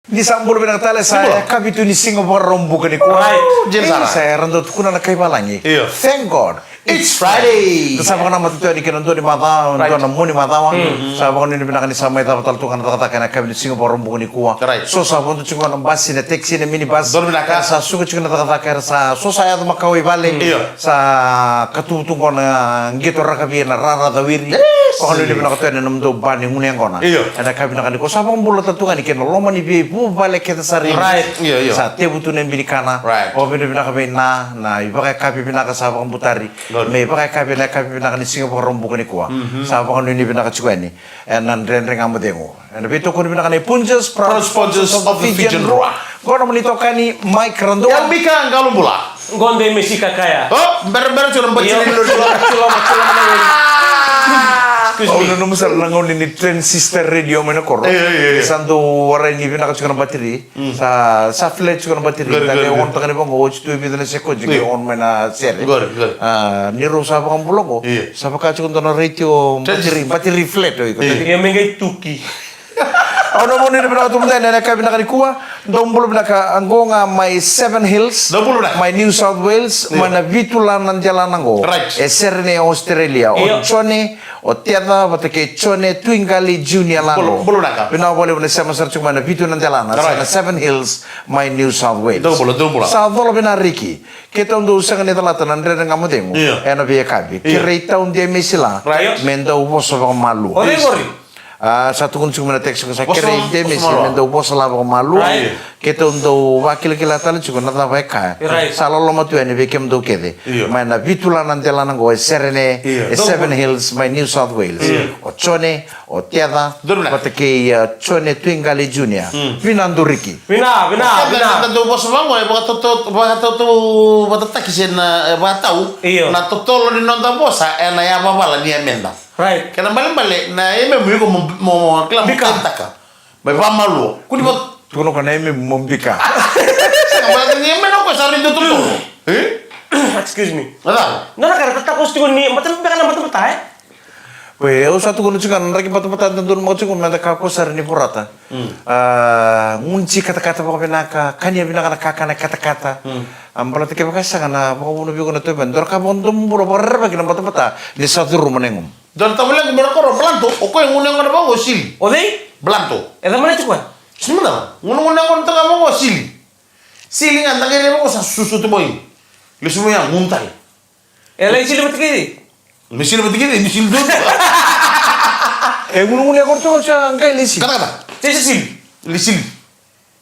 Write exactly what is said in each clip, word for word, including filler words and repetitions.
Ni sa bula vinaka tale, sa yakavi tu ni siga Vakaraubuka nikua. Right. Io, sa era dau tukuna na kai valagi. Io. Thank God. It's Friday. Sa vakanamata tu yani kina dua ni macawa, dua na mua ni macawa. Sa vakanuinui vinaka ni sa mai cava tale tu ga na cakacaka ena yakavi ni siga Vakaraubuka nikua. Right. So sa vodo tiko na basi, na taxi, na minibus. Donu vinaka. Era sa suka tiko na cakacaka, era sa, so sa yaco makawa i vale. Io. Sa katuvu tu qo na qito rakavi ena rara cawiri. Yes. Vakanuinui vinaka tu yani na nomudou ba ni gunu yaqona. Io. Ena yakavi vinaka nikua sa vakabula tale tu ga yani kina loma ni veivuvale kece sara. Right. Io, io. Sa tevu tu na binikana. Right. Vakavinavinaka vei na, na ivakayakavi vinaka sa vakabutari. Good. Me ivakayakavi na yakavi vinaka ni siga Vakaraubuka nikua. Sa vakanuinui vinaka tiko yani ena Dredre Ga Mo Cegu. Ena veitokoni vinaka nei Punjas, proud sponsors of the Fijian Drua. Qo na nomuni itokani Mike Radua. Ia Mika Qalobula. Qo de Mesika Kaya. O, berabera tiko na batiri. Io. Excuse me. Au nanuma sara na gauna ni transistor radio mai na koro. Io, io, io. Sa dau warai ni vinaka tiko na batiri. Mm. Sa, sa flat tiko na batiri. Good, good, good. Dau on taka ni vaqo, oti tu e vica na sekoji, qai on mai na sere. Good, good. A, ni rau sa vakabula qo. Io. Sa vaka tiko dua na radio batiri, batiri flat, o iko. Io. Ia me qai tuki. Au na vakanuinui vinaka tu mada ena yakavi vinaka nikua. Dou bula vinaka, qo ga mai Seven Hills, mai New South Wales, mai na vitu la na delana qo. Right. E sere nei Australia. Io. O Jone, o Teca, vata kei Jone Tuiqali Junior Lago. Bula, bula vinaka. Vinaka vakalevu na sema sara tiko mai na vitu na delana, sa na Seven Hills, mai New South Wales. Dou bula, dou bula. Sa cola vinariki. Keitou dau sega ni calata na Dredre Ga Mo Cegu. Io. Ena veiyakavi. Io. Kerei Tau Demesi la. Right. Me dau vosa vakamalua. O cei qori? A, sa tukuna tiko mai na text qo, sa kerei Demesi me dau vosa la vakamalua. Right. Keitou dau vakilakila tale tiko na cava e kaya. Right. Sa loloma tu yani vei kemudou kece. Io. Mai na vitu la na delana qo e sere nei, io, e Seven Hills, mai New South Wales. Io. O Jone, o Teca, vata kei, a, Jone Tuiqali Junior. Mm. Vinaka Duriki. Vinaka, vinaka, vinaka. Keda na dau vosa vaqo, e vakatautau, vakatautau, vakatataki se na, e vakatau. Io. Na totolo ni noda vosa ena yavavala ni yameda. Right. Kena balebale na yamemu iko mo, mo, mo kila mo kaitaka. Mai vakamalua. Kua ni va- Tukuna ko na yamemu mo bika. Sega, baleta ni yameda ko sa raica totolo. E? Excuse me. Na cava? Na ka era tatako tiko ni, bata beka na batabata, e? Oi, au sa tukuna tiko ga na draki batabata, da dodonu mada tiko meda kakua sara ni vorata. Mm. A, gunu tiko katakata vakavinaka, kania vinaka na kakana katakata. Mm. A, baleta kevaka e sega na vakavuna vei iko na tauvi, dua na ka vakadomobula vakarerevaki na batabata ni sa curuma na yagomu. Dua na tavalequ mai na koro o Blanto, o koya gunu yaqona vaqo o Sili. O cei? Blanto. E cava mai na tiko? Sili mada. Gunu, gunu yaqona toka vaqo o Sili. Sili ga da qai rai vaqo sa susu tu mai. Lesu mai ya gunu tale. E lai sili vata kei cei? Me sili vata kei cei, me sili tu. E gunu, gunu yaqona toka sa qai lai sili. Kata, kata. Sili, sili. Lai sili.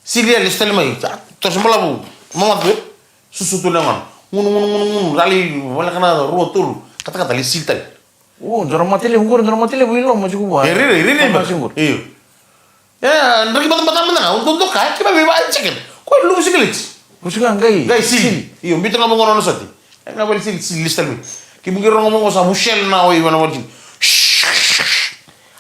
Sili ya, lesu tale mai. Sa toso balavu. Mamata tu. Susu tu na yaqona. Gunu, gunu, gunu, gunu. Rali, voleka na rua, tolu. Kata, kata, lai sili tale. O, dua na mate levu qori, dua na mate levu i loma tiko vua. E rere, rere. Io. E, draki batabata mada ga, o dou doka, e, keimami vaka chicken. Ko e luvu sikaleti. Luvu sikaleti. Qai sili. Io, biuta ga vaqo na nona soti. E, ga vale sili, sili, lesu tale mai. Keimu qai rogo vaqo sa vushel na wai, vana wai.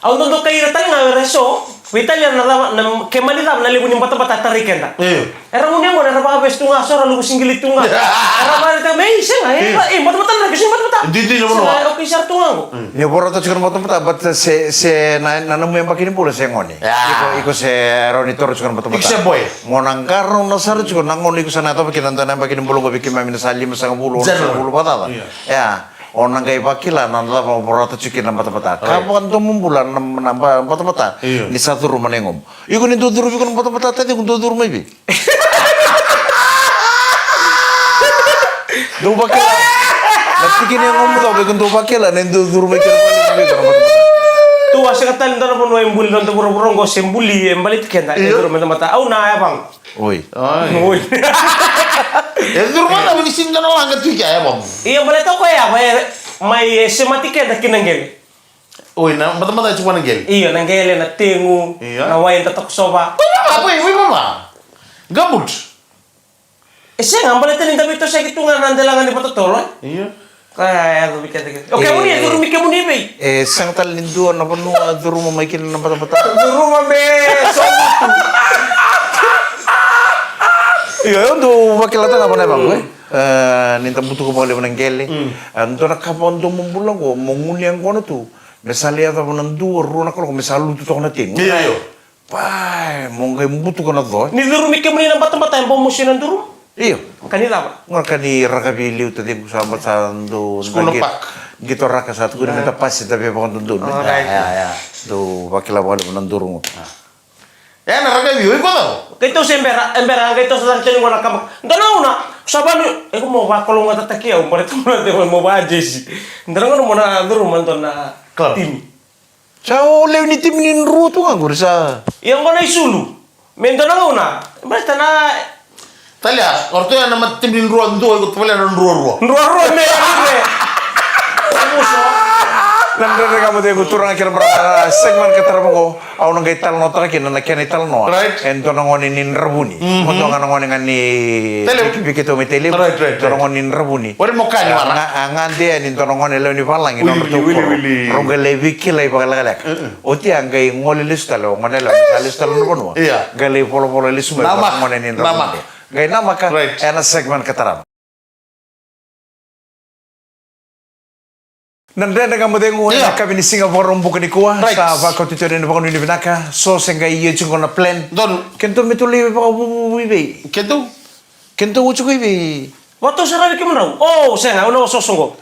Au dodonu kai ira tale ga era so, veitalia na cava, na kemani cava na levu ni batabata tarai keda. Io. Era gunu yaqona, era vakavesu tu ga, so era luvu sikaleti tu ga. Era vakaita me, ei, sega, e, e, batabata na, kisi batabata. Duidui na vanua. Sega, okay, sara tu ga qo. Ni vorata tiko na batabata, but se, se na, na nomu yabaki ni bula se gone. Iko, iko se rawa ni toro tiko na batabata. Iko se boy. Mo na qarauna sara tiko na gauna iko sa na yacova kina na dua na yabaki ni bula qo vei keimami na sa limasagavulu, onosagavulu vakacaca. Ia. O na qai vakila na cava o vorata tiko kina na batabata. Ka vakadomobula na, na ba-, batabata. Io. Ni sa curuma na yagomu. Iko ni dau curuvi iko na batabata, taci iko dau curu mai vei? Dau vakila. Na tiki ni yagomu cava iko dau vakila, ni dau curu mai kina vale vei iko na batabata. Tu a sega tale dua na vanua e buli, noda vuravura qo se buli, e baleti keda, e curu mai na batabata. Au na yavaqu. Oi. Oi. Oi. E curu mada, vei ni sega na laga tu i kea, e vamo. Ia, baleta o koya, e, mai, e semati keda ki na qele. Oi, na batabata e tiko na qele. Io, na qele, na tegu, io, na wai eda takosova. Oi, mama, oi, oi, mama. Gabut. E sega, baleta ni da veitosaki tu ga na delaga ni vatotolo, e? Io. Ka ya, yacovi kece kece. O kemuni, e curumi kemuni vei? E sega tale ni dua na vanua curuma mai kina na batabata. Curuma me sobutu. Io, au dau vakilata ga vana yavaqu, e. E, ni da butuka vakalevu na qele. Mm. E, dua na ka vakadomobula qo, mo gunu yaqona tu. Me sa lai yacova na dua, rua na kaloko, me sa lutu toka na tegu. Io, io. Pai, mo qai butuka na co. Ni curumi kemuni na batabata e bau mosi na durumu. Io. Ka ni cava? Gona ka ni rakavi liu taciqu sa bata sa dau School na daqi-, park. Qito raka sa tukuni me da pasi da via vakadodonu. Alright. Ya, ya, ya. Dau vakila vakalevu na durumu. E na rakavi, oi ko cava? Keitou se bera, e bera, keitou sa caka tani gona kama. Dua na gauna, sa vanu, e ko mo vakalougata taki au, mo reta mo na mo va jesi. Dua na gauna mo na curuma dua na Club. Timi. Sa o lewe ni timi ni drua tu ga qori sa. Ia qo na isulu. Me dua na gauna. Baleta na Talia, o ratou ya na mata timi ni drua dua, iko tavale na drua rua. Drua rua me, me. Na Dredre Ga Mo Cegu, turaga kei na marama, segment ka tarava qo. Au na qai talanoataka kina na kena italanoa. Right. E dua na gone ni Dravuni. Mhm. Mo dua ga na gone ga ni Tailevu. Viki, Viki Tau mai Tailevu. Right, right, right. Dua na gone ni Dravuni. Ori mo kani wala. A, ga, a gade yani dua na gone lewe ni valagi, na Wili, nodratou Wili, koro. Wili. Rau qai lai veikilai vakalekaleka. Mm-mm. Oti a qai gole lesu tale o gone lewe, sa lesu tale na vanua. Ia. Qai lai volavola lesu mai. Namaka. Vaka gone ni Dravuni. Namaka. Qai namaka, right. Ena segment ka tarava. Na Dredre Ga Mo Cegu, ena Ia. Kavi ni siga Vakaraubuka nikua, Right. Sa vakauti tu ena vakanuinui vinaka, so se qai ia tiko na plan. Donu. Kedatou me tou lai vakavuvu i vei? Kedatou? Kedatou oti ko i vei? Vatou sara vei kemudrau. O, sega, au na osooso qo.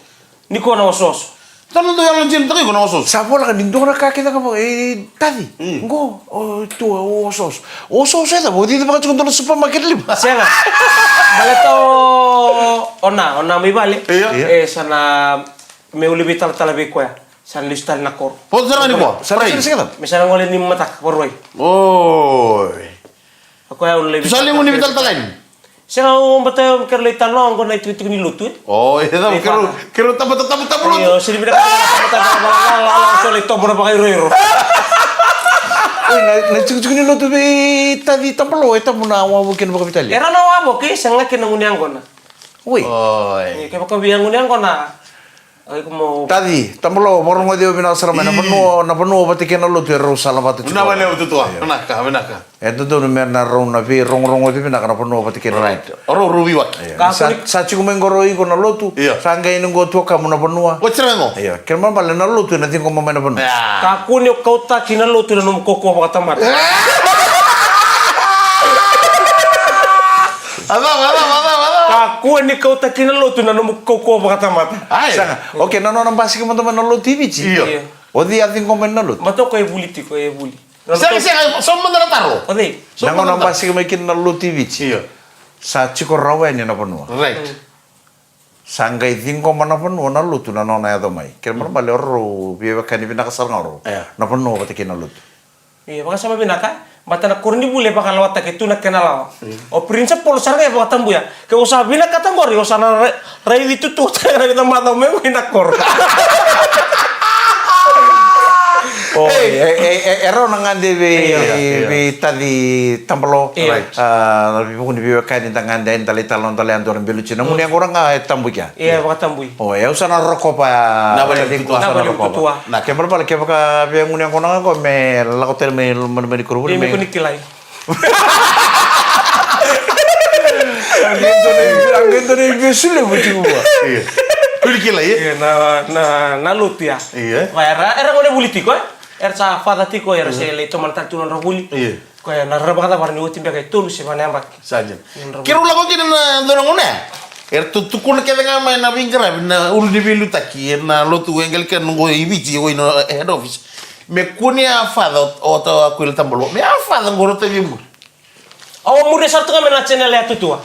Nikua na osooso. Donu dou yalo jini taka iko na osooso. Sa volaka ni dua na ka kece ga vaka, e, Taci. Mm. Qo, o, tu, o, osooso. Osooso e cava, o cici vaka tiko dua na supermarket levu. Sega. Baleta o, o na, o na mai vale. Ia. Ia. E, sa na, me uli veitalatala vei koya. Sa na lesu tale na koro. Sa na lesu tale na koro. Me sa na gole ni mataka, varuai. Oi. O koya au na lesu. Tu sa ligu ni veitalatala yani. Sega, au bata au kero lai tanoa qo na itikotiko ni lotu, e? O, e cava, kero, kero tabata, tabata, tabata lotu. Io, sini vinaka tabata, tabata, tabata, so lai tobo na vakairoiro. Oi, na, na itikotiko ni lotu vei Taci Tabalo, e tabu na wavoki ena vakavitali. Era na wavoki, sega kina gunu yaqona. Oi. Oi. Kevaka via gunu yaqona, Ai, ko mo Taci Tabalo, vakarogoci au vinaka sara mai. Na vanua, na vanua vata kei na lotu e rau sala vata tiko. Vinaka vakalevu Tutua. Io. Vinaka, vinaka. E dodonu me na rau na veirogorogoci vinaka na vanua vata kei na lotu. Right. O rau, rau veiwaki. Io. Sa, sa tiko mai qo rau iko na lotu. Io. Sa qai ni qo tu kamu na vanua. Oti sara mai qo. Io. Kena ibalebale na lotu ena ciqoma mai na vanua. Ia. Kakua ni o kautaki na lotu na nomu kaukauwa vakatamata. A cava, a cava, a cava, a cava? Kakua ni kautaki na lotu na nomu kaukauwa vakatamata. Ai. Sega. Okay, na nona basika mada mai na lotu i Viti. Io. Io. O cei a ciqoma na lotu? Matoko e vuli tiko, e vuli. Sega, sega, sauma mada na taro. O cei? Na gauna basika mai kina na lotu i Viti. Io. Sa tiko rawa yani na vanua. Right. Mm. Sa qai ciqoma na vanua na lotu na nona yaco mai. Kena ibalebale o rau veiwekani vinaka sara ga o rau. Io. Na vanua vata kei na lotu. Ia, vakasama vinaka, baleta na koronivuli e vakalawataki tu na kena lawa. Mm. O principal sara ga e vakatabuya. Ke o sa vinakata qori, o sa na ra-, raici Tutua tale ga na vica macawa mai qo ina koro. O, e, e, e, e rau na gade vei, io, io, vei Taci Tabalo. Io. Right. A, na veivuke ni veiwekani da gade, da lai tala noda lai yadua na Beluci. Na gunu yaqona ga e tabu kea. Ia, e vakatabui. O, e au sa na rokova. Na vale ni Tutua. Na vale ni Tutua. Na kena ibalebale kevaka via gunu yaqona ga qo me lako tale mai loma ni koronivuli me. Io, me kua ni kilai. A qai dua na ibe-, a qai dua na ibesu levu tiko vua. Io. Kua ni kilai, e? Io, na, na, na lotu ya. Io. Va, era, era gone vuli tiko, e? Era sa father tiko, era se lai tomana tale tu nodra vuli. Io. Koya na rara vakacavara ni oti beka e tolu se va na yabaki. Sa dina. Keirau lako kina na dua na gauna ya. Eratou tukuna kece ga mai na veiqaravi na ulu ni veiliutaki ena lotu Anglican qo i Viti, qo ina head office. Me kua ni a father o, o Akuila Tabalo. Me a father qo o Taci Muri. Au a muria sara tu ga mai na channel ya Tutua.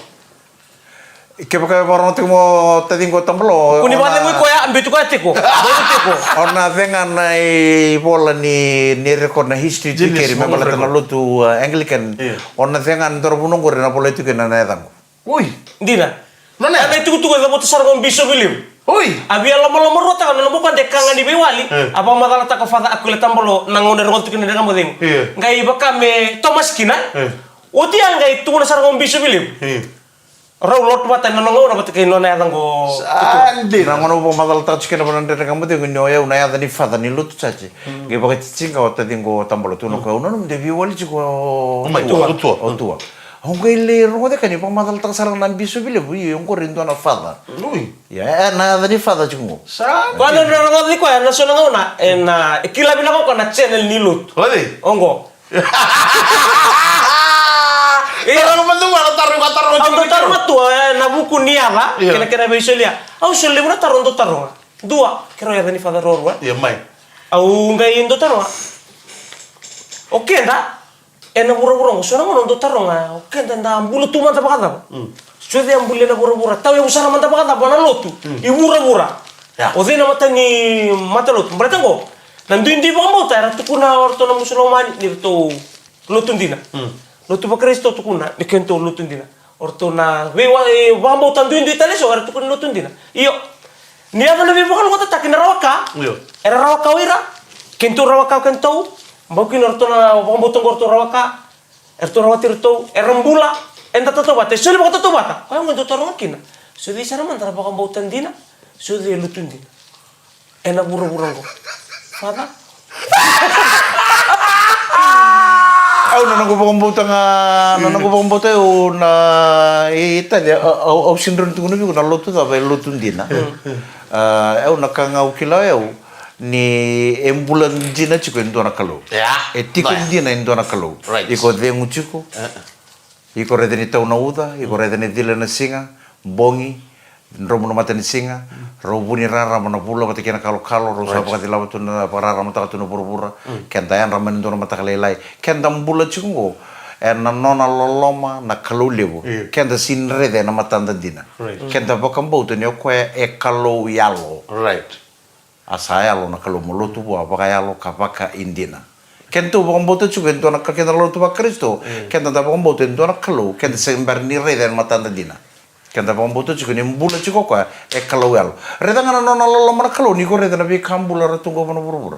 Kevaka e vakarogo tiko mo Taci qo Tabalo. Kua ni vakacegui koya, biuti koya tiko. Biuti tiko. O na cega na ivola ni, ni record na history tu keri me baleta na lotu, uh, Anglican. Io. O na cega na dua na vanua qori na volai tu kina na yacaqu. Ui. Dina. Nona ya na itukutuku e cavuta sara qo Bishop Viliu. Ui. A via lomalomaruataka na nona bukade ka ga ni veiwali. Io. A vakamacalataka Father Akuila Tabalo na gauna e rogoca tu kina na Dredre Ga Mo Cegu. Io. Qai vaka me Thomas kina. Io. Oti a qai tukuna sara qo Bishop Viliu. Io. Rau lotu vata ena nona gauna vata kei nona yacaqu. Sa dina. Na gauna au vakamacalataka tiko kina vua na Dredre Ga Mo Cegu ni o yau na yaca ni father ni lotu church. Mm. Qai vakatitiqa o Taci qo Tabalo tu na koya au nanuma de veiwali tiko o Tua. O Tua. O Tua. Au qai lai rogoca ka ni vakamacalataka sara na Bishop Viliu, io, oqori e dua na father. Ui. Ia, e, na yaca ni father tiko qo. Sa dina. Koya na rogoca tiko koya na so na gauna, e na, e kila vinaka o koya na channel ni lotu. Oi. Oqo. Ia. Taroga mada vua na taro, ka taroga Au tiko dau taroga tu, e, na vuku ni yaca, Ia. kena, kena veisolia. Au soli levu na taro au dau taroga. Dua, keirau yaca ni Father ruarua. Ia mai. Au qai dau taroga. O keda, ena vuravura oqo, so na gauna au dau taroga, o keda da bula tu mada vakacava? Mm. So cei a buli ena vuravura, tauyavu sara mada vakacava na lotu, Mm. i vuravura. Ia. O cei na mata ni matalotu? Baleta oqo, na duidui vakabauta, era tukuna o ratou na Musulomani, ni ratou lotu dina. Mm. Lotu vaKarisito tukuna ni kedatou lotu dina. O ratou na veiwa-, e, vakabauta duidui tale eso, era tukuna ni lotu dina. Io. Ni yaco na veivakalougatataki na rawa ka. Io. Era rawa ka o ira. Kedatou rawa ka o kedatou. Bau kina o ratou na vakabauta oqo o ratou rawa ka. Eratou rawati iratou. Era bula. Eda tautauvata. E soli vakatautauvata. Koya oqo dau taroga kina. So cei sara mada na vakabauta dina. So cei e lotu dina. Ena vuravura oqo. Father? Au na noqu vakabauta ga, na noqu vakabauta au na i Italia, au, au, au sega ni tukuna vei iko na lotu cava e lotu dina. Ah, au na ka ga au kila au ni e bula dina tiko e dua na Kalou. Yeah. E tiko Right. dina e dua na Kalou. Right. Iko cegu tiko. Uh-uh. Iko raica ni tau na uca, iko raica ni cila na siga, bogi, dromu na matanisiga, rau vu ni rarama na vula vata kei na kalokalo, rau sa Right. vakacilava tu na vakararamataka tu na vuravura, Mm. keda yadra mai na dua na mataka lailai, keda bula tiko oqo, ena nona loloma na Kalou levu, Io. keda sega ni raica ena matada dina. Right. Keda vakabauta ni o koya e Kalou yalo. Right. A sa yalo na Kalou mo lotu vua vakayalo ka vakaidina. Kedatou vakabauta tiko e dua na ka, keda lotu vaKarisito, Mm. keda da vakabauta e dua na Kalou, keda se bera ni raica ena matada dina. Keda vakabauta tiko ni bula tiko o koya e Kalou yalo. Raica ga na nona loloma na Kalou, ni ko raica na veika bula era tu qo vua na vuravura.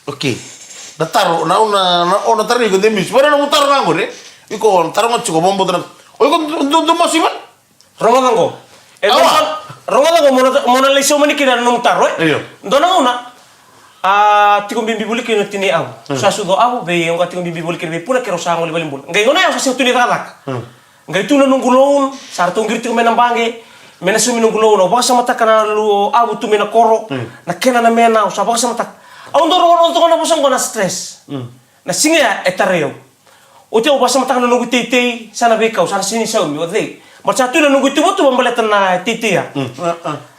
Okay. Na taro, na, na, na, o na taro iko de mis. Vara na mo taro ga qori. Iko na taro ga tiko, vakabauta na. O iko du, du, du masu ivan? Rogoca qo. E Awa. Rogoca qo, mo na, mo na lai sauma ni kina na nomu taro, e? Io. Dua na gauna, a, tiko bibi voli kina o tinai avu. Mm. Sa sucu o avu, vei au ga tiko bibi voli kina vei puna, keirau sa gole valenibula. Qai gauna ya au sa sega tu ni cakacaka. Mm. Qai tu na noqu loan, sa ratou qiri tiko mai na baqe, me na saumi noqu loan, au vakasamataka na lo avu tu mai na koro, Mm. na kena na mena, au sa vakasamataka. Au dau rogoca toka na vosa qo na stress. Mm. Na siga ya e tarai au. Oti au vakasamataka na noqu teitei, sa na veikau, sa na sega ni saumi, o cei. Baleta sa tu na noqu ituvatuva baleta na teitei ya. Mm.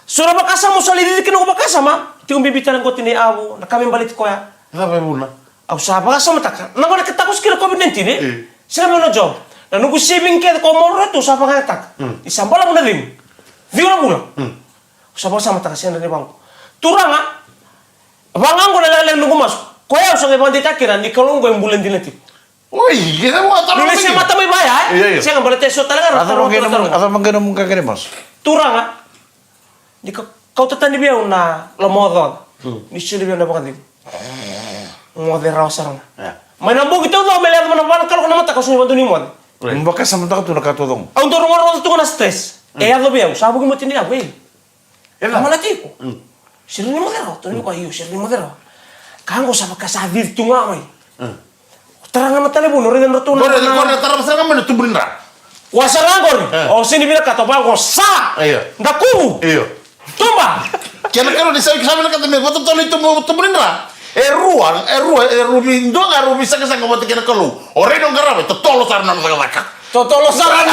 So na vakasama au sa lai cici kina noqu vakasama, tiko bibi tale qo tinai avu, na ka me baleti koya. Cava e vuna? Au sa vakasamataka. Na gauna ke takoso kina COVID nineteen, e? Mm. Sega me na job. Na noqu saving kece ko moro tu sa vakayagataka. Mm. Ni sa balavu na cegu. Ciwa na vula. Mm. Au sa vakasamataka sega ni vaqo. Turaga, vaqo na lekaleka noqu masu. Koya au sa qai vakadeitaka kina ni Kalou qo e bula dina tiko. Oi, ke sa vua taro Ni lesi mata mai vaya, e? Io, io. Sega, baleta e so tale ga na A cava taro, qai na taro, mu-, taro. a cava qai na mu qaqa ni masu? Turaga, ni ka-, kauta tani vei au na lomaocaoca. Hmm. Ni soli vei au na vakacegu. Moce rawa sara ga. Ia. Mai na bogi taucoko me lai yaco mai na va na kaloko na mataka, au sega ni vakadonui moce. Right. Mo vakasamataka tu na ka taucoko. Au dau rogoca tu ga na stress. Hmm. E yaco vei au, sa vuki mai tinai avu, e. E cava? Malati iko. Mm. Sega ni moce rawa, tukuna vei koya, io, sega ni moce rawa. Ka qo sa vaka sa cici tu ga mai. Mm. Tara ga na talevoni, o raica na ratou na Qori, na qori, tara sara ga mai na tubu ni dra. Koya sara ga qori. E. O sega ni vinakata, o vaqo sa. Io. Dakuvu. Io. Tuba. Kena kena ni sa vinakata me vakatotolo i tubu, tubu ni dra. E rua, e rua, e rua vei dua ga, e rua veisaqasaqa vata kei na Kalou. O rai na qarava, e totolo sara na nona cakacaka. Totolo sara me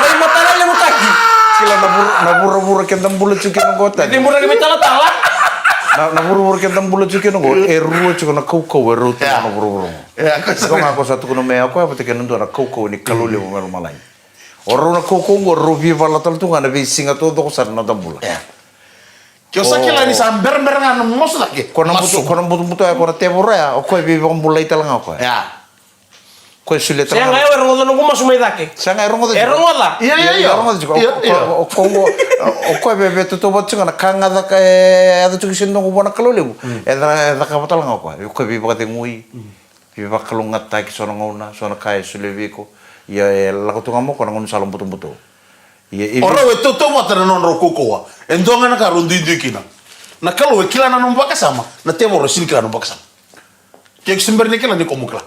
rai matalalevutaki. Kila na vura, na vuravura keda bula tiko kina qo tani. Ni vura ki me talatala. Na, na vuravura keda bula tiko kina qo, e rua tiko na kaukauwa e rauta Yeah. na vuravura qo. Yeah, ko Dua sa ga ko sa tukuna me o koya vata kei na dua na kaukauwa ni Kalou levu mai lomalagi. O rau na kaukauwa qo, rau veivala tale tu ga na veisiga taucoko sara na noda bula. Yeah. Ke o sa kila ni sa berabera ga na masu cake. Ko na Masu. butu, ko na butubutu ya, ko na tevoro ya, o koya veivakabulai tale ga o koya. Yeah. Koya solia tale Sega, ga. e, e rogoca noqu masu mai cake. Sega, e rogoca E tiko. rogoca. Ia, ia, E ia. rogoca tiko. O, Ia, o, ia. o, o, o, o koya vei, veitautauvata tiko na ka ga caka, e, yaco tiko se noqu vua na Kalou levu. Mm. E ca-, e cakava tale ga o koya. O koya veivakacegui. Mm. Veivakalougatataki so na gauna, so na ka e solia vei iko. Ia, e lako tu ga mai o koya na gauna sa lako butobuto. Ia, e O rau e tautauvata na nodrau kaukauwa. E dua ga na ka rau duidui kina. Na Kalou e kila na nomu vakasama, na tevoro e sega ni kila na nomu vakasama. Ke ko se bera ni kila, ni ko mo kila.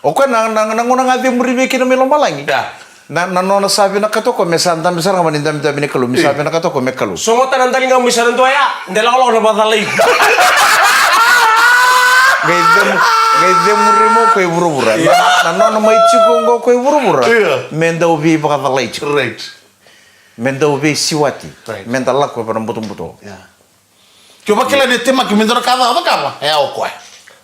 O koya na, na, na gauna ga cemuri vei kina mai lomalagi. Ya. Na, na nona sa vinakata o koya me sa dabe sara ga mai ni dabedabe ni Kalou, me sa Io. vinakata o koya me Kalou. Sogota na daligamu i sa na dua ya, de lakolako na vakacalai. Qai cemu-, Qai cemuri mo ko i vuravura. Io. Na, na nona mai tiko qo ko i vuravura. Io. Me dau veivakacalai tiko. Right. Me dau veisiwati. Right. Me da lako e va na butobuto. Yeah. Ke o vakila ni temaki me dua na ka cakacakava, e au koya.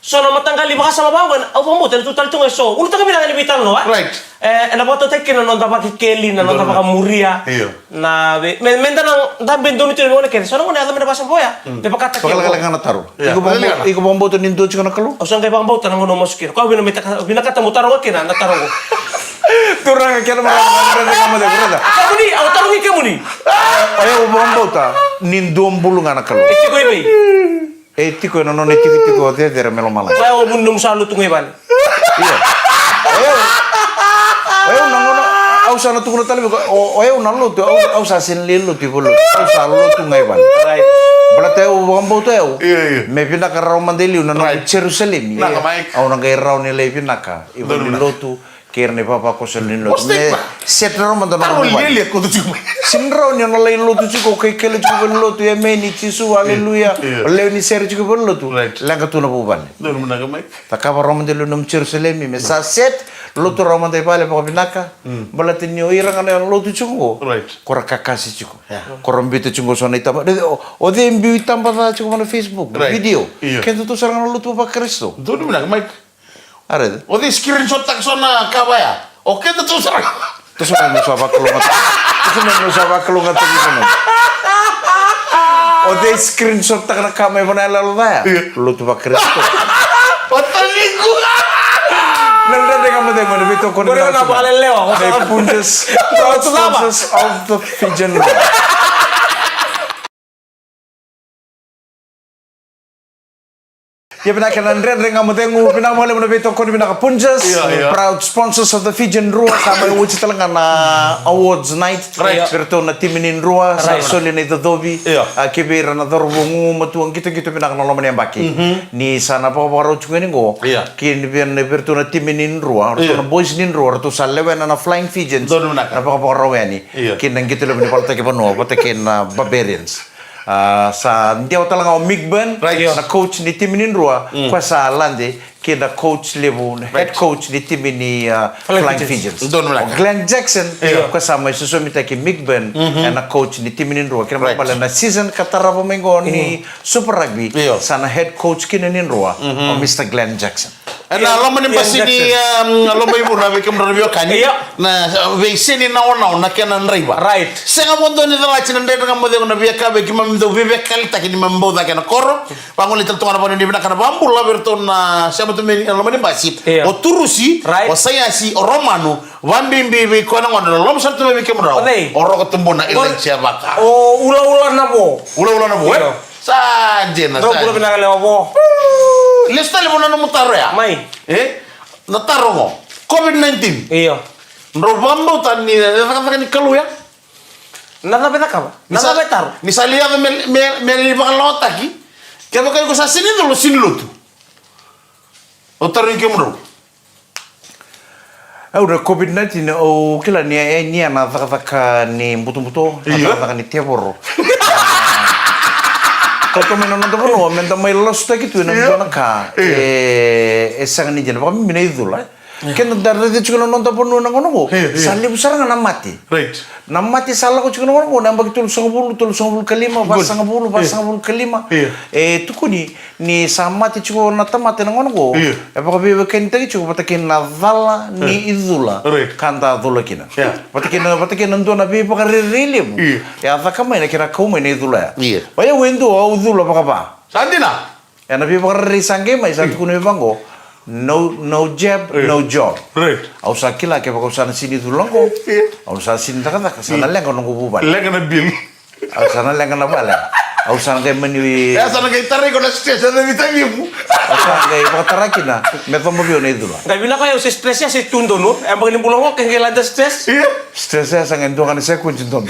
So na mataqali vakasama vaqo, au vakabauta ni tu tale tu ga e so. Ulutaga vinaka ni veitalanoa, e? Right. E, ena vakatautaki kina na noda vakekeli, na noda vakamuria. Io. Na ve-, me, me da na dabe donu tu na gauna kece. So na gauna yaco me na vakasama oya. Mm. Me vakataki. Vakalekaleka na taro. Io. Iko vakabau-, iko vakabauta ni dua tiko na Kalou? Au sa qai vakabauta na gauna au masu kina. Koya au vina me taka-, vinakata mo taroga kina na taro qo. Turaga kei na marama, na dredre ga mo cegu, brother. Kemuni, au tarogi kemuni. O yau vakabauta ni dua bulu ga na Kalou. E tiko i vei? E tiko ena nona itikotiko cecere mai lomalagi. Koya o vuni nomu sa lotu ga i vale. Io. O yau, o yau na gauna, au sa na tukuna tale vei iko, o, o yau na lotu, au, au sa sega ni lai lotu i valenilotu. Au sa lotu ga i vale. Right. Baleta au vakabauta o yau. Io, io. Me vinaka rawa mada i liu na nomu Jerusalemi. Right. Au na qai rawa ni lai vinaka i valenilotu. Kei ira na ivavakoso ni lotu. Me set rawa mada na nomu vale. Sega ni rawa ni o na lai lotu tiko, o kaikele tiko valenilotu, emeni, Jisu, aleluya. Io. O lewe ni sere tiko valenilotu. Right. Leqa tu na vuvale. Cakava rawa mada i liu nomu Jerusalemi, me sa set, lotu rawa mada i vale vakavinaka. Mm. Baleta ni o ira ga na lotu tiko qo. Right. Ko ra kakase tiko. Yeah. Ko ra biuta tiko qo so na itaba. O, o cei biu itaba ca tiko na Facebook, right, video. Io. Kedatou sara ga na lotu vaKarisito. Donu vinaka, Mike. A raica. O cei screenshot-taka so na ka vaya? O keda tu sara. Toso mai, meu sa vakalougatataki. Toso mai, meu sa vakalougatataki iko mai. O cei screenshot-taka na ka mai vanua yaloyalo vaya? Io. Lotu vaKarisito. O taliqu. Na dredre ga mo cegu ena veitokoni. Qori na vakalelewa. Nei Punjas. Proud sponsors of the Fijian Room. Ia vinaka na dredre ga mo cegu, vinaka vakalevu na veitokoni vinaka Punjas. Io, io. Proud sponsors of the Fijian Drua, sa mai oti tale ga na awards night. Right. Vei iratou na timi ni Drua, sa soli na icocovi. Io. A, ki vei ira na cauravou gugumatua qitoqito vinaka na loma ni yabaki. Mhm. Ni sa na vakavakarau tiko yani qo. Io. Ki vei iratou na timi ni Drua, ratou na boys ni Drua, ratou sa lewena na Flying Fijians. Donu vinaka. Na vakavakarau yani. Io. Ki na qito levu ni valataki vanua, vata kei na Barbarians. A, sa dewa tale ga o Mick Byrne, right, na coach ni timi ni Drua, mm, koya sa lade ki na coach levu, na head, right, coach ni timi ni, a, Flying Fijians. Donu vinaka. O Glenn Jackson, io, koya sa mai sosomitaki Mick Byrne, mhm, ena coach ni timi ni Drua. Kena, right, ibalebale na season ka tarava mai qo ni, mm, Super Rugby, io, sa na head coach kina ni Drua, mhm, o Mister Glenn Jackson. Ena loma ni basi ni, um, loma i vuna vei kemudrau na veiwekani. Io. Na, uh, veiseni na onao na kena draiva. Right. Sega mo dua ni calati na dredre ga mo cegu na veika vei keimami dau veivakalitaki ni mami bau cake na koro. Vagolei tale tu ga na vanua ni vinaka na vakabula vei iratou na sema tu mai na loma ni basi. Io. O Turusi, right, o Saiasi, o Romanu, vabibi vei koya na gone, loloma sara tu mai vei kemudrau. O cei? O Roko Tubuna, o Elijah Vaka. O Ulaula na vo. Ulaula na vo, e? Io. Sa dina, sa dina. Drau bula vinaka lewa vo. Lesu tale mo na nomu taro ya. Mai. E? Na taro qo. COVID nineteen. Io. Drau vakabauta ni na cakacaka ni Kalou ya? Na cava e cakava? Na cava e taro? Ni sa lai yaco me, me, me lai vakalawataki. Kevaka iko sa sega ni cula, sega ni lotu. Au tarogi kemudrau. Au na COVID nineteen, au kila ni, e, ni a na cakacaka ni butobuto, na, io, cakacaka ni tevoro. Kauta mai na noda vanua, me da mai lasutaki tu ena, io, dua na ka. Io. E, e sega ni dina, vakabibi na icula, e. Io. Keda da raica tiko na noda vanua na gauna qo. Io, io. Sa levu sara ga na mate. Right. Na mate sa lako tiko na gauna qo, na yabaki tolusagavulu, tolusagavulu ka lima, good, vasagavulu, io, vasagavulu ka lima. Io. E tukuni, ni sa mate tiko na tamata ena gauna qo, io, e vakaveiwekanitaki tiko vata kei na cala ni, io, icula, right, ka da cula kina. Yeah. Vata kei na, vata kei na dua na veivakarerei levu, io, e a caka mai na kena kau mai na icula ya. Io. O yau e dua au cula vakava. Sa dina. Ena veivakarerei sa qai mai, sa, io, tukuna vei vaqo, no, no jab, io, no job. Right. Au sa kila kevaka au sa na sega ni cula qo, io, au sa sega ni cakacaka, sa, io, na leqa noqu vuvale. Leqa na bill. Au sa na leqa na vale. Au sa na qai mani. E, sa na qai tarai iko na stress, e na vitavivu. Au sa na qai vakatara kina me coba vei au na icula. Qai vinaka, au se stress ya se tu donu. E yabaki ni bula qo ke qai lade stress. Io. Stress ya sa qai dua ga na sequence donu.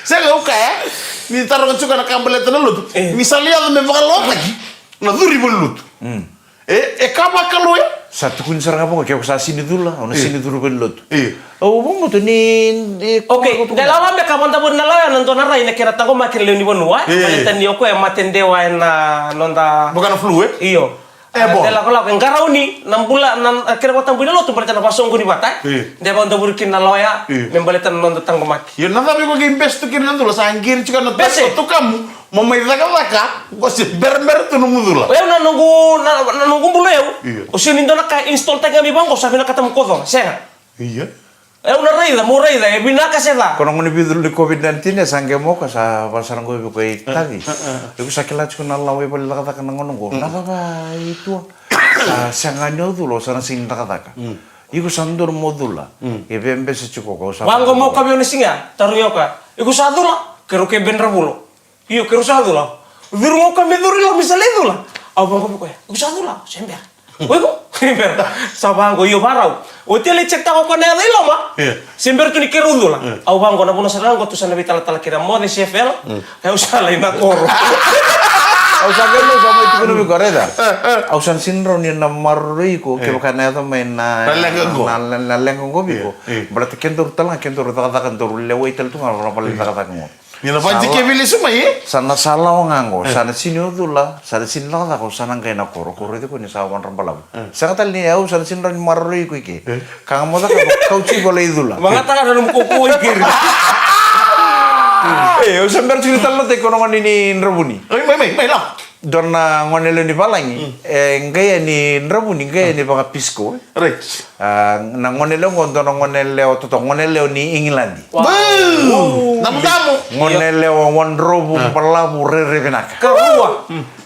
Sega, au kaya, e? Ni taroga tiko na ka baleta na lotu. E. Ni sa lai yaco me vakalawataki, na curu i valenilotu. Mm. E, e ka vakalou ya? Sa tukuni sara ga vaqo, ke ko sa sini cula, au na sini curu vei lotu. Io. Au vakabauta ni, ni Okay, da lala me ka vada voli na lala na dua na rai na kena taqomaki na lewe ni vanua, e? Io. Baleta ni o koya e mate dewa ena noda Boka na flu, e? Io. E, bon. De lakolako, e qarauni na bula, na, na kena vakatabui na lotu, baleta na vasoqoni vata, e? Io. De vada voli kina na loya, io, me baleta na noda taqomaki. Io, na cava iko qai bese tu kina na cula, sa qiri tiko na Bese. Taqo tu kamu, mo mai cakacaka, ko se berabera tu nomu cula. O yau na noqu, na, na noqu bula yau. Io. O sega ni dua na ka install taki ga mai vaqo, sa vinakata mo kocoga, sega. Io. Au na raica, mo raica, e vinaka se ca. Ko na gauna ni veicula ni COVID nineteen, e sa qai moka, sa vaka sara qo vei koya i taci. Iko sa kila tiko na lawa i vale ni cakacaka na gauna qo. Na cava i tua? Sa sega ni o cula, o sa na sega ni cakacaka. Iko sa dodonu mo cula. E via bese tiko ko, o sa Vaqo mo ka vei au na siga, tarogi au ka. Iko sa cula, keirau ke be dravulo. Io, keirau sa cula. Curu ga o koya me curu i loma, me sa lai cula. Au vaqo vei koya. Iko sa cula, se bera. O iko? Bera. Sa vaqo, io, varau. Oti a lai check taka o koya na yaca i loma. Io. Se bera tu ni keirau cula. Io. Au vaqo, na vuna sara ga qo tu sa na veitalatala kei na moce se fela. Au sa lai na koro. Au sa qai, au sa mai tukuna vei iko, raica. Au sa na sini rawa ni na maroroi iko, kevaka na yaco mai na, na leqa qo. Na, na, na leqa qo vei iko. Io, io. Baleta kedaru tale ga, kedaru cakacaka, daru lewai tale tu ga, na vale ni cakacaka qo. Ni na vakadikevi lesu mai, e? Sa na sa lawa ga qo, sa na sini o cula, sa na sini cakacaka, sa na qai na koro, koro iko ni sa wadra balavu. Sega tale ni au sa na sini rawa ni maroroi iko i ke. Ka ga mo cakava, kauti iko lai cula. Vagataka na nomu kaukauwa i keri. E, au sa bera tiko ni talanoataki ko na gone ni Dravuni. Oi, mai, mai, mai, la. Dua na gone lewe ni valagi, e, qai ni Dravuni, qai ni vakapisiko, e. Right. A, na gone lewe qo, dua na gone lewe totoka, gone lewe ni Igiladi. Wow. Buu! Damudamu! Gone lewe wadrovu, balavu, rere vinaka. Karua.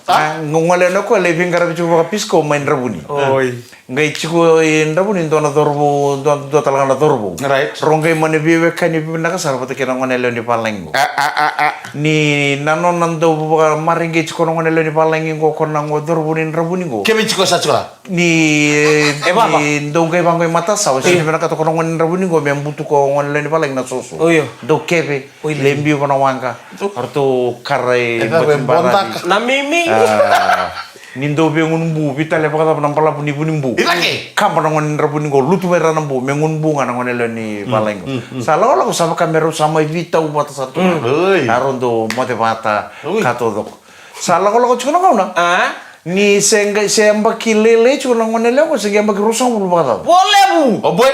A, gone lewe qo, lai veiqaravi tiko vakapisiko mai Dravuni. Oi. Qai tiko i Dravuni dua na cauravou, dua, dua tale ga na cauravou. Right. Rau qai mani veiwekani vinaka sara vata kei na gone lewe ni valagi qo. A, a, a, a. Ni na nona dau vakamareqeti tiko na gone lewe ni valagi qo, ko na gone cauravou ni Dravuni qo. Kevei tiko sa tiko la? Ni, e, vava, ni dau qai vaqo i matasawa, sega ni vinakata ko na gone ni Dravuni qo me butuka o gone lewe ni valagi na soso. Oi, io. Dau keve, oi, lai biu vana waqa. Ratou kara i, e, vava, bati barani. Na mimi. A, ni dau via gunu bu, veitalia vakacava na balavu ni vu ni bu. I cake. Kaba na gone ni Dravuni qo, lutu mai ra na bu, me gunu bu ga na gone lewe ni valagi qo. Sa lakolako sa vaka me rau sa mai veitauvata sa tu. Oi. A rau dau moce vata, ka taucoko. Sa lakolako tiko na gauna. A? Ni se qai, se yabaki lailai tiko na gone lewe qo, se qai yabaki ruasagavulu vakacaca. Vo levu! O boy.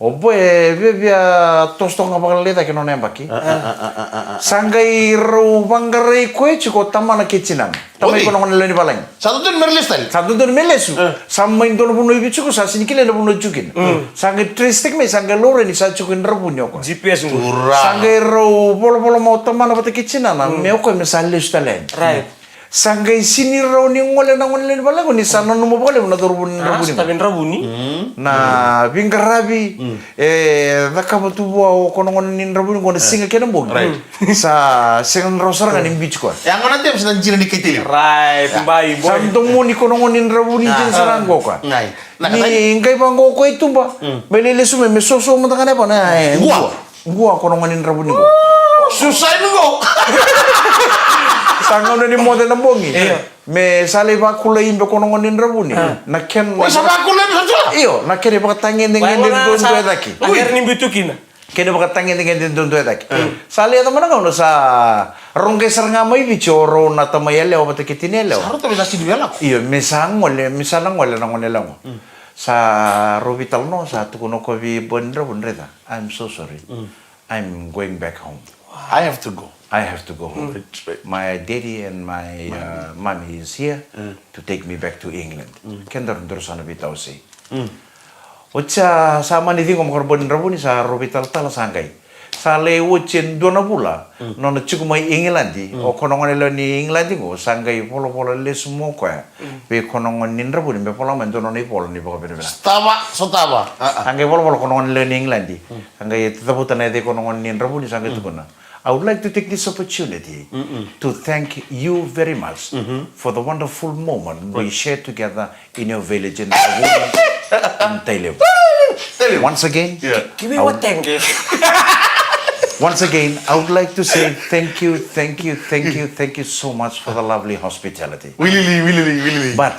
O boy, e viavia toso toka ga vakalailai cake na nona yabaki. A, a, a. Sa qai rau vaqarai koya tiko o tamana kei tinana. Tamai, oi, ko na gone lewe ni valagi. Sa dodonu me ra lesu tale? Sa dodonu me lesu. E. Sa mai dua na vanua i Viti tiko, sa sini kilai na vanua tiko kina. Mm. Sa qai trace taki mai, sa qai laurai ni sa tiko i Dravuni o koya. G P S qo. Turaga. Sa qai rau volavola mai o tamana vata kei tinana, me o koya me sa lesu tale yani. Right. Sa qai sini rawa ni gole na gone lewe ni valagi qo ni sa nanuma vakalevu na cauravou ni Dravuni. A, sa tavi Dravuni. Na veiqaravi, e, cakava tu vua o ko na gone ni Dravuni qo na siga kei na bogi. Right. Sa sega ni rawa sara ga ni biuti koya. E a gona James na jina ni kaiteli. Right, bai, boy. Sa domoni ko na gone ni Dravuni jina sara ga o koya. Ni qai vaqo o koya i tuba. Me lai lesu mai, me soso mada ga na yavana, e, qua. Qua ko na gone ni Dravuni qo. Suicide qo. Sa gauna ni moce na bogi. Io. Me sa lai vakula ibe ko na gone ni Dravuni. A. Na kena, oi, sa vakula ibe sa tula? Io, na kena ivakatagedegede duadua e cake. Na kena ni biu tu kina. Kena ivakatagedegede duadua e cake. Sa lai yaco mai na gauna sa rau qai sara ga mai Viti o rau na tamai yalewa vata kei tinai yalewa. Sa rau tamai sa sini via lako. Io, me sa gole, me sa na gole na gone yalewa qo. Sa rau veitalanoa, sa tukuna o koya vei boy ni Dravuni, raica. I'm so sorry. I'm going back home. I have to go. I have to go home. Right, right. My daddy and my, uh, mommy is here to take me back to England. Kedaru daru sa na veitawasei. Oti sa, sa mani ciqoma ko na boy ni Dravuni, sa rau veitalatala sa qai. Sa lai oti e dua na vula, nona tiko mai Igiladi, o ko na gone lewe ni Igiladi qo, sa qai volavola lesu mai o koya. Vei ko na gone ni Dravuni, me vola mai dua nona ivola ni vakavinavinaka. Sotava, sotava. A, a. Sa qai volavola ko na gone lewe ni Igiladi. Sa qai cavuta na yaca i ko na gone ni Dravuni, sa qai tukuna. I would like to take this opportunity to thank you very much for the wonderful moment we shared together in your village in Dravuni, in Tailevu. Tailevu. Once again, give me I would, one thank you. Once again, I would like to say thank you, thank you, thank you, thank you so much for the lovely hospitality. Wilili, wilili, wilili. But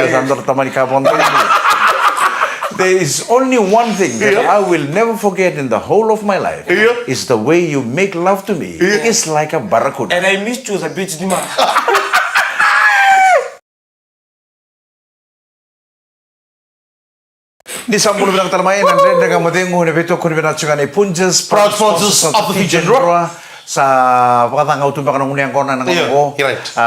Ia, sa dua na tamani ka vakadonuya. There is only one thing that I will never forget in the whole of my life. Ia. Is the way you make love to me. Ia. It's like a barracuda. And I miss you the beach demand. Ni sa bula vinaka tale mai na Dredre Ga Mo Cegu, na veitokoni vinaka tiko ga ni Punjas, proud sponsors of the Fijian Drua. Sa vakacagau tu beka na gunu yaqona na gauna oqo.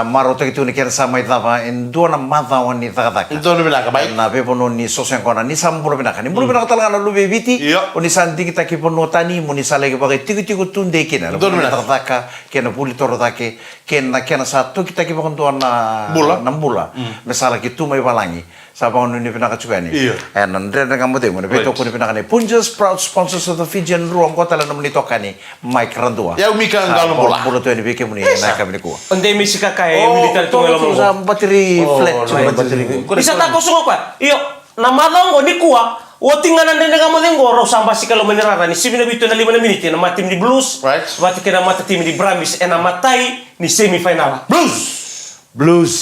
Marautaki tu ni kena sa mai cava e dua na macawa ni cakacaka. Donu vinaka mai. Na veivanua ni soso yaqona, ni sa bula vinaka. Ni bula vinaka tale ga na luve i Viti. O ni sa digitaki vanua tani, mo ni sa laki vakaitikotiko tudei kina na vuli cakacaka kei na vuli toro cake kei na kena sa tokitaki vakadua na bula. Me sa laki tu mai valagi. Sa vakanuinui vinaka tiko yani. Io. E na Dredre Ga Mo Cegu, na veitokoni vinaka ni Punjas, proud sponsors of the Fijian Drua, oqo tale na nomuni itokani, Mike Radua. Ia, Mika, sa qalo bula. Bula tu yani vei kemuni na yakavi nikua. O de misi kaka e wili tale tu ga e loma. Sa batiri flat tu, batiri. Ni sa takoso ga koya. Io, na macawa oqo nikua, oti ga na Dredre Ga Mo Cegu, rau sa basika loma ni rara ni sivi na vitu e na lima na miniti, na mata timi ni Blues vata kei na mata timi ni Brumbies, e na imatai ni semifinal. Blues! Blues.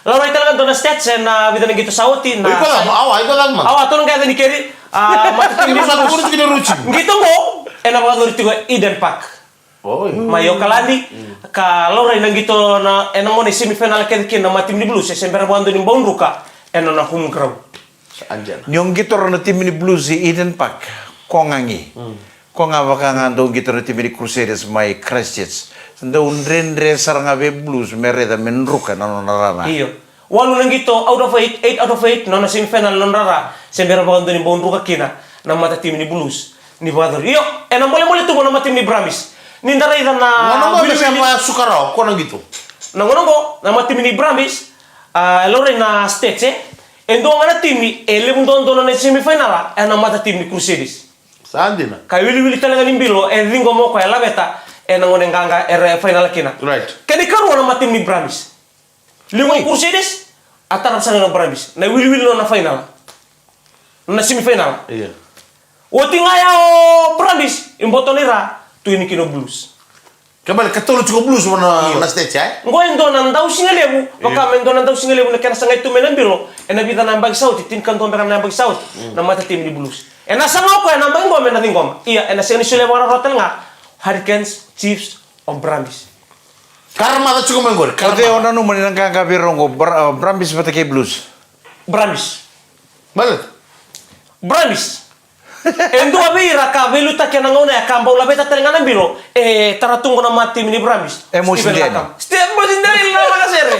Laurai tale ga dua na stats e na vica na qito sa oti na. Iko cava, awa, iko cava ma. Awa, tolu ga yaca ni keri. A, mata timi ni Blues. Qito qo e na vakayacori tiko e Eden Park. Oi. Mai Okaladi, ka laurai na qito na, e na gone semifinal kece kina na mata timi ni Blues, e se bera vakadua ni bau druka e na nona home ground. Ni o qito rawa na timi ni Blues i Eden Park, ko gagi. Ko ga vaka ga dau qito na timi ni Crusaders mai Christchurch. Dau dredre sara ga vei Blues me raica me druka na nona rara. Io. Walu na qito out of eight, eight out of eight, nona semifinal nona rara. Se bera vakadua ni bau druka kina na mata timi ni Blues. Ni vakayacori. Io, e na bolebole tu na mata timi ni Brumbies. Ni da raica na gauna oqo me sa vakasuka rawa, ko na qito. Na gauna oqo, na mata timi ni Brumbies, a, e laurai na stats, e. E dua ga na timi e levu duadua na semifinal, e na mata timi ni Crusaders. Sa dina. Ka wiliwili tale ga ni bilo, e ciqoma o koya e laveta e na gone qaqa era final kina. Right. Kena ikarua na mata timi ni Brumbies. Liu ga o Crusaders, a tara sara na Brumbies. Na wiliwili nona final. Na semifinal. Io. Oti ga ya o Brumbies, i boto ni ra, tu ini kina o Blues. Kena ibalebale ka tolu tiko Blues mo na, na stage, e? Qo e dua na dausiga levu, vaka me dua na dausiga levu na kena sagai tu mai na bilo, e na vica na yabaki sa oti, tinikadua beka na yabaki sa oti, na mata timi ni Blues. E na saga o koya na yabaki qo me na ciqoma. Ia, e na sega ni solia vakararawa tale ga, Hurricanes, Chiefs, o Brumbies. Karamaca tiko mai qori, karamaca. O cei o nanuma ni na qaqa vei rau qo, Bra-, Brumbies vata kei Blues? Brumbies. Baleta? Brumbies. E dua vei ira ka veiliutaki ena gauna ya ka bau laveta tale ga na bilo, e tara tu qo na mata timi ni Brumbies. E Mosi Diani. Ste-, Mosi Diani na laka sere.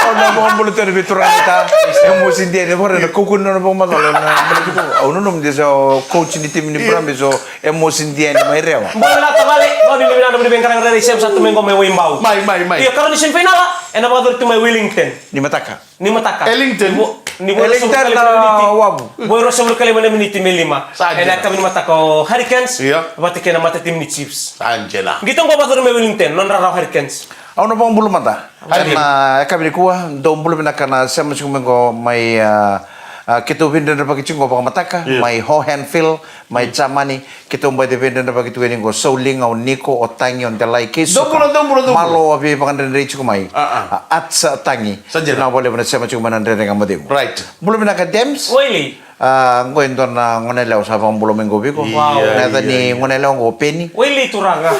Au na vakabula tu yani vei turaga ta. E Mosi Diani, vaka na kaukauwa ni nona vakamacala, na, au nanuma ni sa o coach ni timi ni Brumbies o E Mosi Diani mai Rewa. Bau lata vale, vau ni vinada, vau ni veiqaravi, rairai sema sa tu mai qo mai Waibau. Mai, mai, mai. Io, karua ni semifinala, ena vakayacori tu mai Wellington. Ni mataka. Ni mataka. Ellington. Ni vo-, ni vo Ellington na wavu. Vo ruasagavulu ka lima na miniti me lima. Sa dina. Ena yakavi ni mataka o Hurricanes. Io. Vata kei na matatimi ni Chiefs. Sa dina. Qito qo vakayacori mai Wellington, nodra rawa Hurricanes. Au na vakabula mada. Ena yakavi nikua, dou bula vinaka na sema tiko mai qo mai, a, a, keitou veidredrevaki tiko qo vakamataka, mai Hohenfels, mai Jamani, keitou bau veidredrevaki tiko yani qo Sauliga, o Niko, o Tagi, o Delai, kei Suka. Dou bula, dou bula, dou bula. Malo a veivakadredrei tiko mai. A, a. A, Ats, a, Tagi. Sa dina. Vinaka vakalevu na sema tiko mai na Dredre Ga Mo Cegu. Right. Bula vinaka Dems. Wailei. A, qo e dua na goneyalewa sa vakabula mai qo vei iko. Wow. Na yaca ni goneyalewa qo o Peni. Wailei turaga.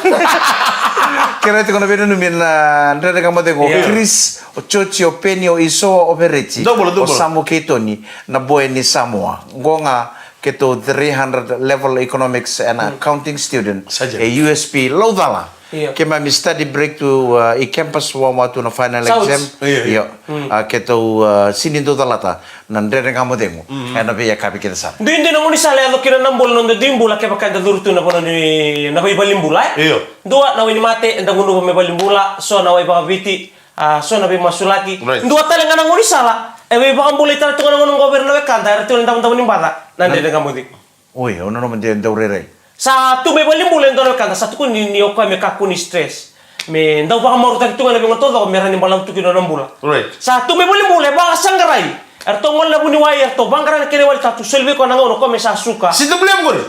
Kerea tiko na veinanumi na Dredre Ga Mo Cegu, o Chris, o Chochi, o Peni, o Isoa, o Vereti, o Samu kei Toni, na boy ni Samoa. Qo ga keitou three hundred level economics and accounting student e U S P Laucala. Io. Keimami study break tu, a, i campus wawa tu na final exam. Io, io. A, keitou, a, sini dau calata na Dredre Ga Mo Cegu ena veiyakavi kece sara. Duidui na gaunisala e yaco kina na bula, noda dui bula kevaka eda curu tu na vanua ni, na veivalenibula, e? Io. Dua na wainimate eda gunuva me valenibula, so na wai vakaviti, a, so na veimasulaki. Right. Dua tale ga na gaunisala e veivakabulai tale tu ga na gauna qo vei ira na wekada era tu ena davodavo ni baca, na Dredre Ga Mo Cegu. Oi, au nanuma de dau rairai. Sa tu mai valenibula e dua na wekada, sa tukuni ni o koya me kakua ni stress. Me dau vakamarautaki tu ga na veigauna taucoko me rawa ni balavu tu kina na bula. Right. Sa tu mai valenibula e vakasaqarai. Eratou gole na vuniwai, eratou vaqara na kena iwali, sa tu soli vei koya na gauna o koya me sa suka. C W M qori?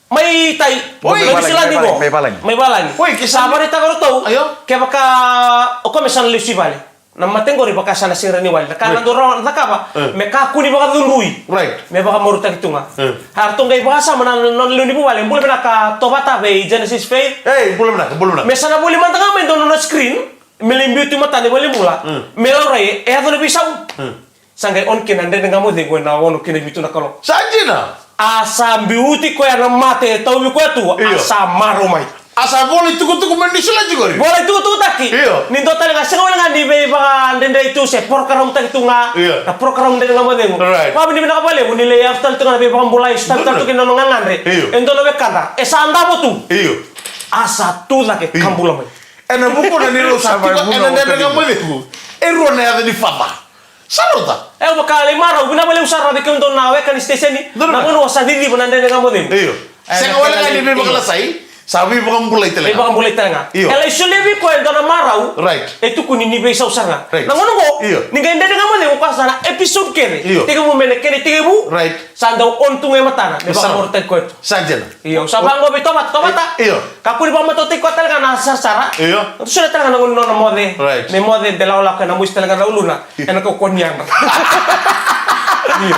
Mai tai. Oi. Mai Niusiladi qo. Mai valagi. Mai valagi. Oi, ke sa vakaraitaka o ratou. Io. Kevaka o koya me sa na lesu i vale. Na mate qori vaka sa na sega ni wali. Na ka na dau rawa ni cakava. Eh. Me kakua ni vakacudrui. Right. Me vakamarautaki tu ga. Eh. A ratou qai vakasama na nona lewe ni vuvale. Bula vinaka Tovata vei Genesis Faith. Ei, bula vinaka, bula vinaka. Me sa na voli mada ga mai dua na nona screen. Me lai biu tu matana i valenibula. Mm. Me laurai, e yaco na veisau. Mm. Sa qai on kina na Dredre Ga Mo Cegu ena ono kina vitu na kaloko. Sa dina? A sa biuti koya na mate e tauvi koya tu, a sa marau mai. A sa vola itukutuku mai Niusiladi qori? Vola itukutukutaki. Io. Ni dua tale ga, sega wale ga ni veivakadredrei tu se porokaramu taki tu ga. Io. Na porokaramu Dredre Ga Mo Cegu. Right. Vakavinavinaka vakalevu ni lai yaco tale tu ga na veivakabulai, sotava tale tu kina na nona gagadre. Io. E dua na wekada, e sa davo tu. Io. A sa tu cake, ka bula mai. Ena vukuna ni rau sa tiko ena Dredre Ga Mo Cegu, e rua na yaca ni fata. Sa rauta. E, au vaka lai marau, vinaka vakalevu sara vei kemudou na weka ni siteseni. Na gauna au sa ciciva na Dredre Ga Mo Cegu. Io. Sega wale ga ni veivakalasai, sa veivakabulai tale ga. Veivakabulai tale ga. Io. E lai solia vei koya e dua na marau. Right. E tukuni ni veisau sara ga. Right. Na gauna qo, io, ni qai Dredre Ga Mo Cegu, koya sa na episode kece. Io. Tekivu mai na kena itekivu. Right. Sa dau on tu ga e matana. Me vakamarautaki koya tu. Sa dina. Io, sa vaqo vei Tovata, Tovata. Io. Kakua ni vakamatautaki koya tale ga na sarasara. Io. Solia tale ga na gauna ni nona moce. Right. Me moce de lakolako ena mosi tale ga na uluna. Io. Ena kaukauwa ni yadra. Io.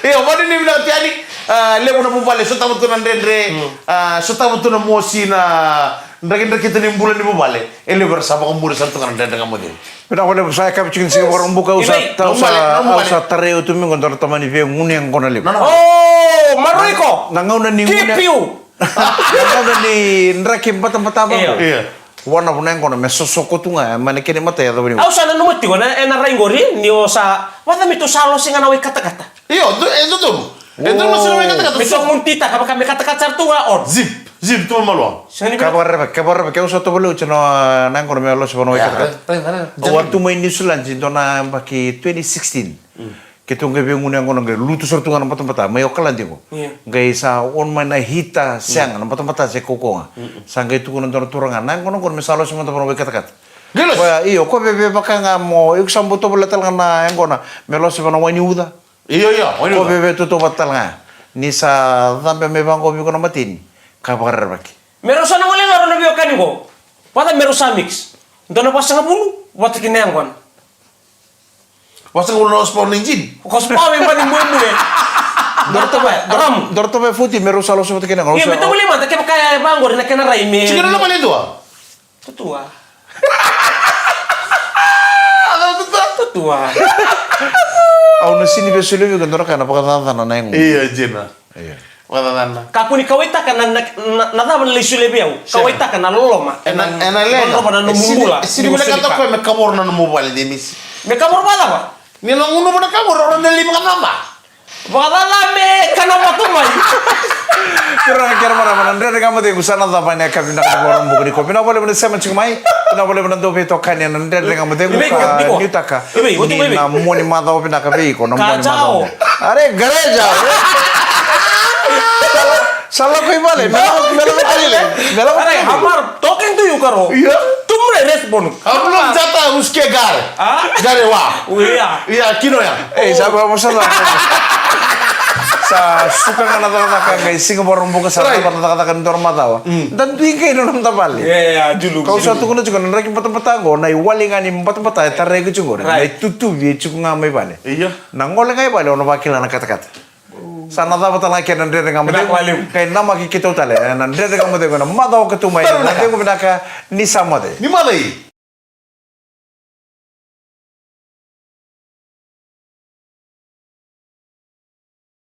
Io, vakanuinui vinaka tu yani. Ah, levu na vuvale, sotava tu na dredre. Mm. Ah, sotava tu na mosi, na drakidrakita ni bula ni vuvale. E levu era sa vakamuri sara tu ga na Dredre Ga Mo Cegu. Vinaka vakalevu, sa yakavi tiko ni siga Vakaraubuka, au sa, au sa tarai au tu mai qo dua na tamani vei gunu yaqona levu. O, maroroi iko. Na gauna ni gunu. Keep you. Na gauna ni draki batabata vaqo. Io. Io. Vua na vuna yaqona me sosoko tu ga, mai na kena imatai yacova ni. Au sa nanuma tiko na, ena rai qori, ni o sa, vata me tou sa lose ga na wai katakata. Io, e dodonu. E dodonu lose na wai katakata. Me tou gunu titaka, vaka me katakata sara tu ga on. Zip, zip, tu malua. Ka vakarerevaki, ka vakarerevaki, au sa tovolea oti na, na yaqona me lose vua na wai katakata. Au a tu mai Niusiladi, dua na yabaki twenty sixteen. Mm. Keitou qai via gunu yaqona qai lutu sara tu ga na batabata mai Okaladi qo. Io. Qai sa on mai na hita, sega, na batabata se kaukaua ga. Mm. Sa qai tukuna dua na turaga, na yaqona qo me sa lose mada vua na wai katakata. Qai lose? Koya, io, ko veve vaka ga mo, iko sa bau tovolea tale ga na yaqona me lose vua na wai ni uca. Io, io, wai ni uca. Ko veve tautauvata tale ga. Ni sa cabe mai vaqo vei iko na mateni, ka vakarerevaki. Me rau sa na gole ga rau na veiwekani qo. Vata me rau sa mix. Dua na vasagavulu vata kei na yaqona. Vasagavulu na horsepower na engine. Horsepower me baci buebue. Dua na tavaya, ramu. Dua na tavaya foti me rau sa lose vata kei na yaqona. Io, me tavuli mada, kevaka e vaqori na kena rai me. Tiko na loma ni dua. Tutua. Tutua. Au na sini via solia vei iko dua na ka na vakacacana na yaqona. Io, dina. Io. Vakacacana. Kakua ni kauwaitaka na, na, na, na cava na lai solia vei au. Sega. Kauwaitaka na loloma. Ena, ena leqa. Loloma na nomu bula. E sini, e sini vinakata o koya me kavoro na nomu vale, Demisi. Me kavoro vakacava? Ni na gunuva na kavoro, o na lai vakacaca. Vakacaca me kana vata mai. Turaga kei na marama, na Dredre Ga Mo Cegu sa na cava ena yakavi vinaka ni Vakaraubuka nikua. Vinaka vakalevu na sema tiko mai. Vinaka vakalevu na dau veitokani ena Dredre Ga Mo Cegu. Ka nuitaka ni na mua ni macawa vinaka vei iko, na mua ni macawa. Are, gareja. Sa lako i vale, me lako, me lako i vale. Me lako i vale. Are, I'm talking to you, Karo. Ia. Tu mai respond. Abulum jata uske gare. A? Gare wa. Ia. Ia, kino ya. Ei, sa vaka mo sa na. Sa suka ga na cakacaka qai siga Vakaraubuka, sa cava na cakacaka ni dua na macawa. Da dui qai na noda vale. Ia, ia, julu. Kau sa tukuna tiko na draki batabata qo, na iwali ga ni batabata e tarai iko tiko qori. Na itutuvi e tiko ga mai vale. Ia. Na gole ga i vale, o na vakila na katakata. Sa na cava tale ga kei na Dredre Ga Mo Cegu. Vinaka vakalevu. Qai namaki keitou tale, e, na Dredre Ga Mo Cegu, na macawa ka tu mai, na Dredre Ga Mo Cegu, vinaka ni sa moce. Ni moce.